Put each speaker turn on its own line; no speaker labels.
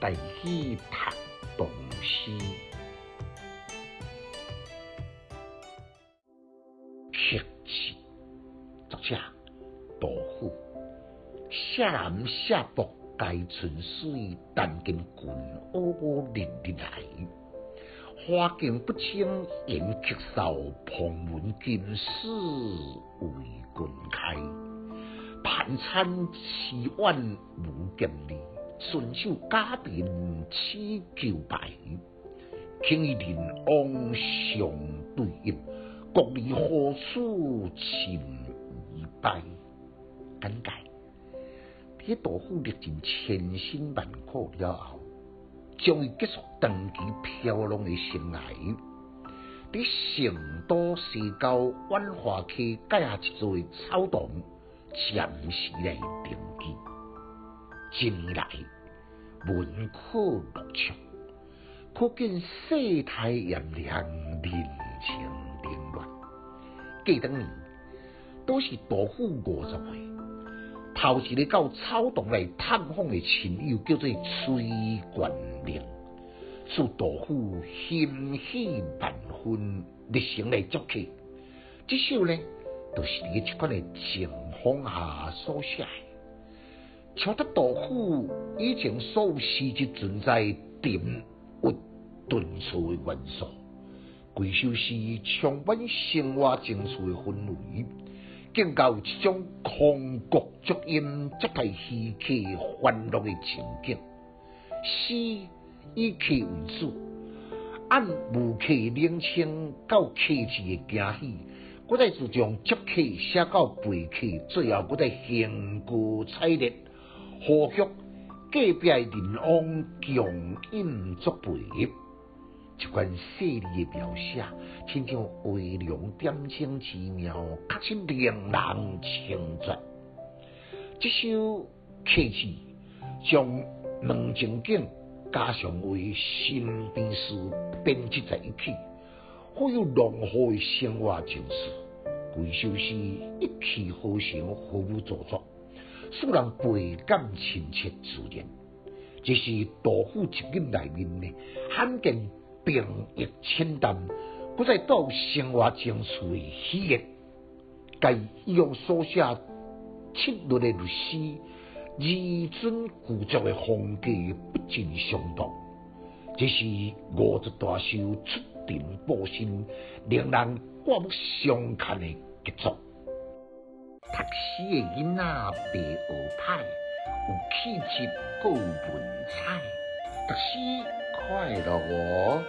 大喜讀唐詩。客至，作者杜甫。舍南舍北皆春水，但見群鷗日日來。花径不清言客少，蓬門今始為君開。盤餐遲晚無兼利，順手賈平始求敗。輕與林翁相對飲，國離何處尋伊屄。簡介：佇杜甫歷盡千辛萬苦了後，終於結束長期飄浪的生涯。佇成都西郊浣花溪蓋下一座草堂，暫時來定居。一年來，門可羅雀，可見世態炎涼，人情冷暖。過當年，拄是杜甫50歲。頭一个到草堂來探訪的親友叫做崔玄亮，使杜甫欣喜萬分，熱誠來接客。這首呢，就是佇這款的情況下所寫的。超脫杜甫以前所有詩集存在沉鬱頓挫的元素，規首詩充滿生活情趣的氛圍。更加有這種空谷足音、接待稀客歡樂的情景。詩以客為主，按無客冷清到客至的驚喜，閣再自從接客寫到陪客，最後閣再興高采烈，呼籲隔壁的鄰翁共飲作陪。這款細膩的描寫，親像畫龍點睛之妙，確實令人稱絕。這首客至將兩情景加上為身邊事編織在一起，富有濃厚的生活情趣。規首詩一氣呵成，毫無做作，使人倍感親切自然。這是杜甫集錦內面呢，罕見平易淺淡，閣再帶有生活情趣的喜悅，佮以往所寫七律的律詩，字斟句酌的風格不盡相同。這是50大壽出塵報新，令人刮目相看的傑作。讀詩的囡仔袂學歹，有氣質閣有文采，讀詩快樂哦。